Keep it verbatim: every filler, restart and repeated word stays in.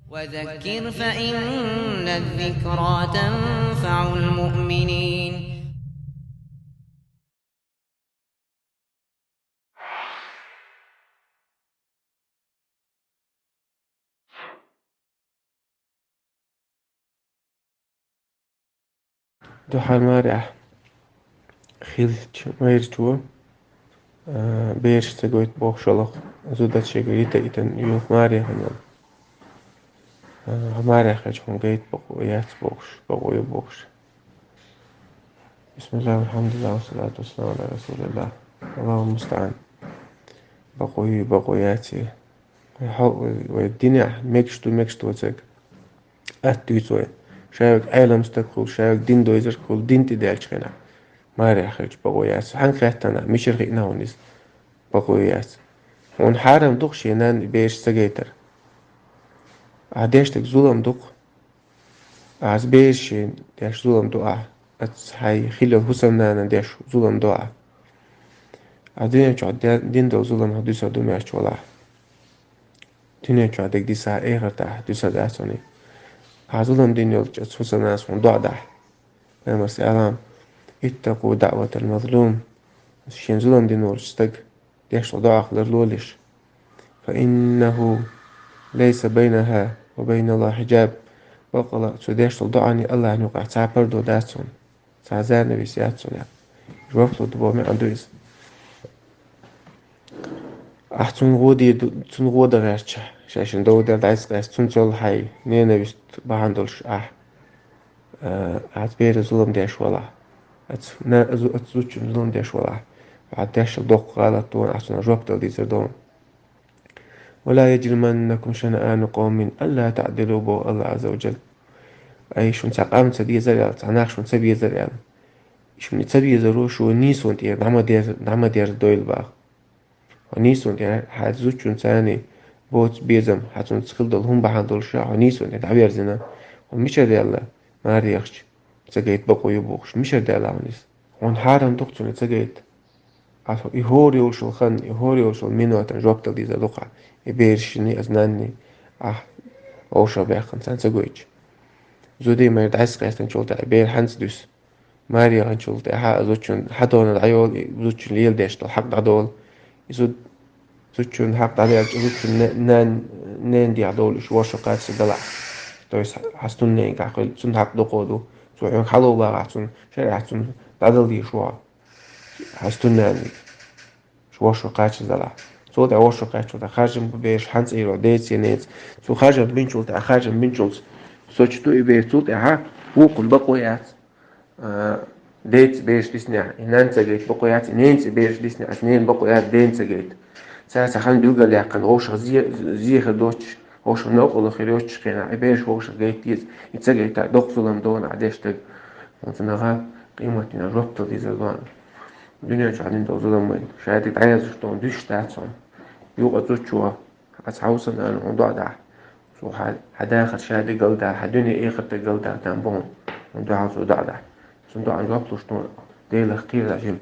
وذكر فإن الذكرى تنفع المؤمنين. Дуьххьара марехь хилча майрачо, а, бераш ца гойту бохуш йолу зуда шега йита-йитина юха маре хинна. А, марехь хилча хьуна гайта бакъо яц бохуш, бакъо ю бохуш. Бисмиллахь, алхьамдулиллахь, вассалату вассаламу Ӏала расулиллахь. Аллахьу мустаӀан. Бакъо ю, бакъо яц. Вай хьо-, вай, вай динехь мегаш ду, мегаш доцург атта дуьйцу вай. Ша верг Ӏелам стаг хуьлу, ша верг дин дойзарг хуьлу, дин тӀе даьллачу хенахь. Марехь хилча бакъо яц. Хьан хеттана, мичара хиъна хьуна иза? Бакъо яц. Хьуна хьарам ду-кх шен нанна бераш ца гайтар. Ахь деш дерг зулам ду-кх. Ахь бераш шена деш зулам ду ахь. Аса хьайн хилла хӀусамнанна деш зулам ду ахь. Ахь дуьнен чохь де-, дина долу зулам хьан дуьсур ду моьттуш валахь. Дуьнен чохь дерг дисахь, эхартахь дуьсур дац хьуна. Ахь зулам дина йолчу аса хӀусамнанас хьуна доӀа дахь. Пайхамарс аьлла: «Иттакъу даӀватал мазлум». Шен зулам дина волчу стаг деш долу доӀах ларлолаш. «Фа иннаху лайса байнаху ва байналлахи хьиджаб». Бакъала цо деш долу доӀанна Аллахьна юкъахь цхьа пардо дац цунна. Цхьа занавес яц цунна. Жоп лург боху маьӀна ду иза. Ахь цунна гӀо дийр ду, цунна гӀо дан гӀерташ, шайшинна дов дер дӀасакъаьста, цунна цул хьайн ненавист бахьана долуш ахь, а, ахь беран зулам деш валахь. Аса на-, аса зу-, аса зудчунна зулам деш валахь. Ахь деш долу доккха гӀалат ду, ахь цунах жоп дала дезар ду. «Ва ла яжриманнакум шанаану къавмин алла таъдилу», боху Аллахь Азза ва Джалла. Ай, шуна цхьа къам ца дезара аьлла, цхьа нах шуна ца безара аьлла. Шуна ца безаро шу нийсонан тӀера дӀа ма дер-, дӀа ма дерзадойла боху. Хьо нийсонан тӀера хьан зудчунна царний боцу безам, хьан цунца хилла долу хӀума бахьана долуш, хьо нийсонан тӀера дӀаверзина. Хьо мичара даьлла, марехахь ца гайта бакъо ю бохуш, мичара даьлла хьуна иза? Хьуна хьарам ду-кх цунна ца гайта. Ахь и хӀора йолуш йолу хан, и хӀора йолуш йолу минотана жоп дала дезар ду-кх ахь, и берашний, аса нанний, ахь вовшах баьккхина царна ца гойтуш. Зуда-майра дӀасакъаьстинчул тӀаьхьа и бер хьанца дуьсу? Маре яханчул тӀаьхьа а зудчун хьан тӀера дӀайолу, и зудчун леладеш долу хьакъ дӀадолу. И зуд-, зудчун хьакъ дӀадаьлча, зудчун не-, нан-, ненан дегӀ долу уьш ворхӀ шо кхаччалц далахь. То есть хьан стунненга хьан хуьлу, цунна хьакъ дукха ду. Цо хьоьга хьало вагӀахь цунна, шариӀат цунна дӀадала дезаш ву хьо. Хьан стунненга. ВорхӀ шо кхаччалц далахь. Цул тӀаьхьа ворхӀ шо кхаьччалц тӀаьхьа харжам бу бераш хьан цӀийро, деца я неца. Цо харжам бинчул тӀаьхьа, харжам бинчул соцуш ду и бер, цул тӀаьхьа вукхунна бакъо яц, а, деца бераш диснехь, и нанна ца гайта бакъо яц, и ненаца бераш диснехь, аса ненан бакъо яц, дена ца гайта. Цара цхьа хан билгалъяьккхина, вовшах зе-, зе хир доцуш, вовшах новкъарло хир йоцуш хенахь, и бераш вовшах гайта деза, и ца гайта доккха зулам ду ахь деш дерг. Хьуна цунах къематдийнахь жоп дала дезар ду ахь. Дуьнен чохь дина долу зулам вайн. Шадерг дӀаязъеш долу дуьсуш дац хьуна. Юкъа зудчо, аса хьан хӀусамнанас хьуна доӀа дахь. Цо хьан, хьан дахар шадерг галдаьлла, хьан дуьне-эхарт галдаьлла там бу хьуна. Хьуна дуьхьал цо доӀа дахь. Цунна доӀан жоп луш ду хьуна. Делах кхера жимма.